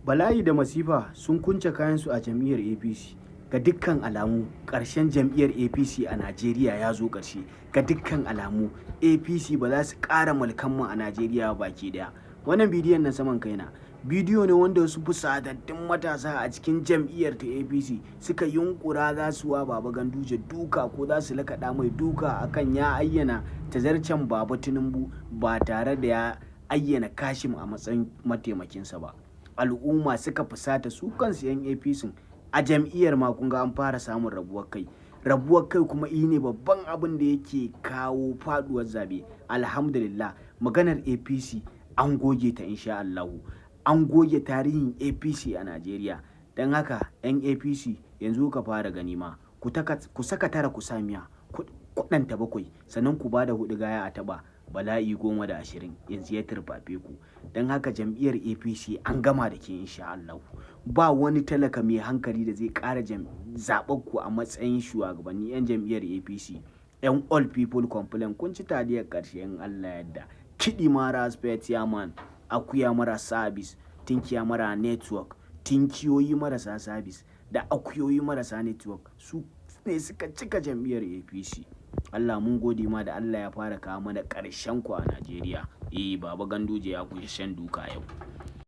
Bala'i da masifa sun kunce kayansu a jam'iyyar APC. Ga dukkan alamu, ƙarshen jam'iyyar APC a Najeriya ya zo ƙarshe. Ga dukkan alamu, APC ba za su ƙara mulkan mu a Najeriya baki ɗaya. Wannan bidiyon na saman kaina bidiyo ne wanda wasu fusatattun matasa a cikin jam'iyyar ta APC suka yunkura za su wa Baba Ganduje duka, ko za su lakaɗa mai duka, akan ya ayyana tazarcen Baba Tinubu ba tare da ya ayyana Kashim a matsayin mataimakinsa ba. Al'umma suka fusata, su kansu 'yan APC a jam'iyyar ma kun ga an fara samun rabuwar kai. Rabuwar kai kuma ne babban abin da yake kawo faduwar zabe. Alhamdulillah, maganar APC an goge ta, insha Allahu. An goge tarihin APC a Najeriya. Don haka 'yan APC, yanzu ka fara gani ma, ku saka tara, ku sa miya, kuɗanta bakwai, sannan ku bada hudu gaya a taɓa bala'i 10 da 20 yanzu ya turfafe ku. Don haka jam'iyyar APC an gama da ke, insha Allah. Ba wani talaka mai hankali da zai ƙara zaɓar ku a matsayin shugabanni. 'Yan jam'iyyar APC, 'yan all people complain, kun ci taliyar ƙarshe in Allah yadda. Kiɗi mara man, akuya mara service, tinkiya mara network. Tinkiyoyi marasa service da akuyoyi marasa network su ne suka cika jam'iyyar APC. Allah mun gode ma da Allah ya fara kawo mana ƙarshen ku a Najeriya. Eh, Baba Ganduje ya kusa shan duka yau.